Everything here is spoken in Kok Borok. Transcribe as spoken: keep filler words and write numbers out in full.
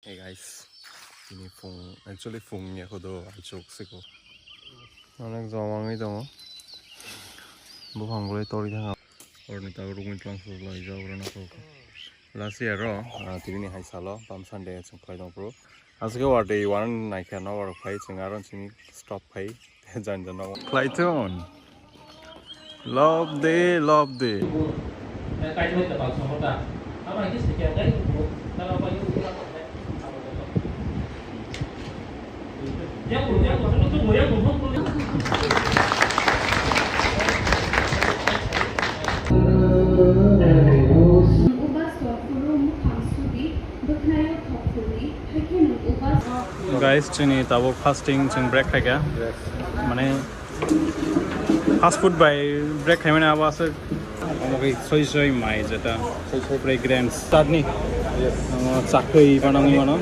Hey guys, ini phung, actually phung ya kodo achuk siko. Onek joma wngwi tongo. Buphang bolai tori thang. Orni ta rungwi tlang su lai jao rana ko. Last year ro, ah, tini ni hai salo, Palm Sunday chung khlai tong pro. Aswk ke wardei wan naikha no warok phai chung aro chini stop phai. Jan jan no. Khlai thun. Love de, love de. Uba sua phuru mukhang sudi, bwkhnayo thok phurdi, haikhe nwng uba. Guys, chini tabuk fasting, chwng break khaikha. Mane, fast food bai break khaimani abo aswk. Omo khe soi soi mai jeta. Soi soi. Fragrance. Chutney. Yes. Omo chakwi banangwi mano.